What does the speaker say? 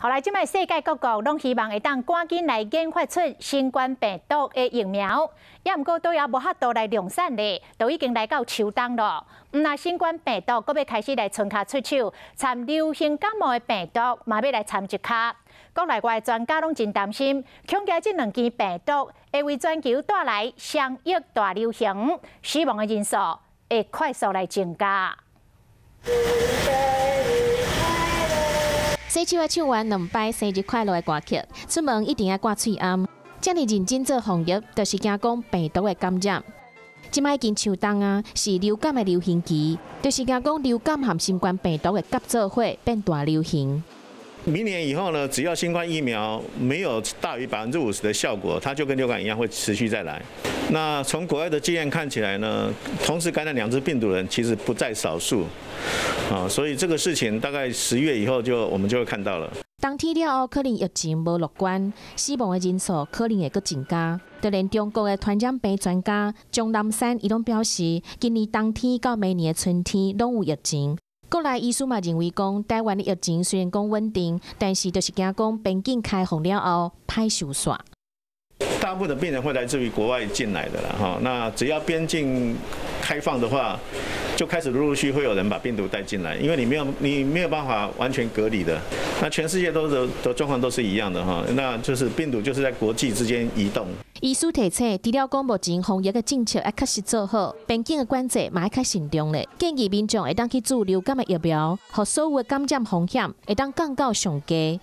好來，這擺世界各國攏希望會當趕緊來研發出新冠病毒的疫苗，也毋過都猶無法度來量產咧，都已經來到秋冬咯。毋但新冠病毒閣欲開始來伸跤出手，摻流行感冒的病毒嘛欲來摻一跤。國內外專家攏真擔心，恐驚這兩支病毒會為全球帶來雙疫大流行，死亡的人數會快速來增加。洗手愛唱完兩擺生日快樂的歌曲，出門一定愛掛喙罨。遮爾認真做防疫，就是驚講病毒會感染。這擺已經秋冬啊，是流感的流行期，就是驚講流感和新冠病毒會夾做伙變大流行。明年以後呢，只要新冠疫苗沒有大於50%的效果，它就跟流感一樣會持續再來。那從國外的經驗看起來呢，同時感染兩隻病毒的人其實不在少數，啊，所以這個事情大概10月以後就我們就會看到了。冬天了後，可能疫情無樂觀，死亡的人數可能會閣增加。就連中國的傳染病專家鍾南山伊攏表示，今年冬天到明年的春天攏有疫情。國內醫師嘛認為講，台灣的疫情雖然講穩定，但是就是驚講邊境開放了後歹收煞。大部分的病人會來自於國外進來的啦，哈，那只要邊境開放的話，就開始陸陸續續會有人把病毒帶進來，因為你沒有辦法完全隔離的，那全世界都的的狀況都是一樣的哈，那就是病毒就是在國際之間移動。醫師提醒，除了講目前防疫的政策愛確實做好，邊境的管制嘛愛較慎重咧。建議民眾會當去注流感的疫苗，予所有的感染風險會當降到上低。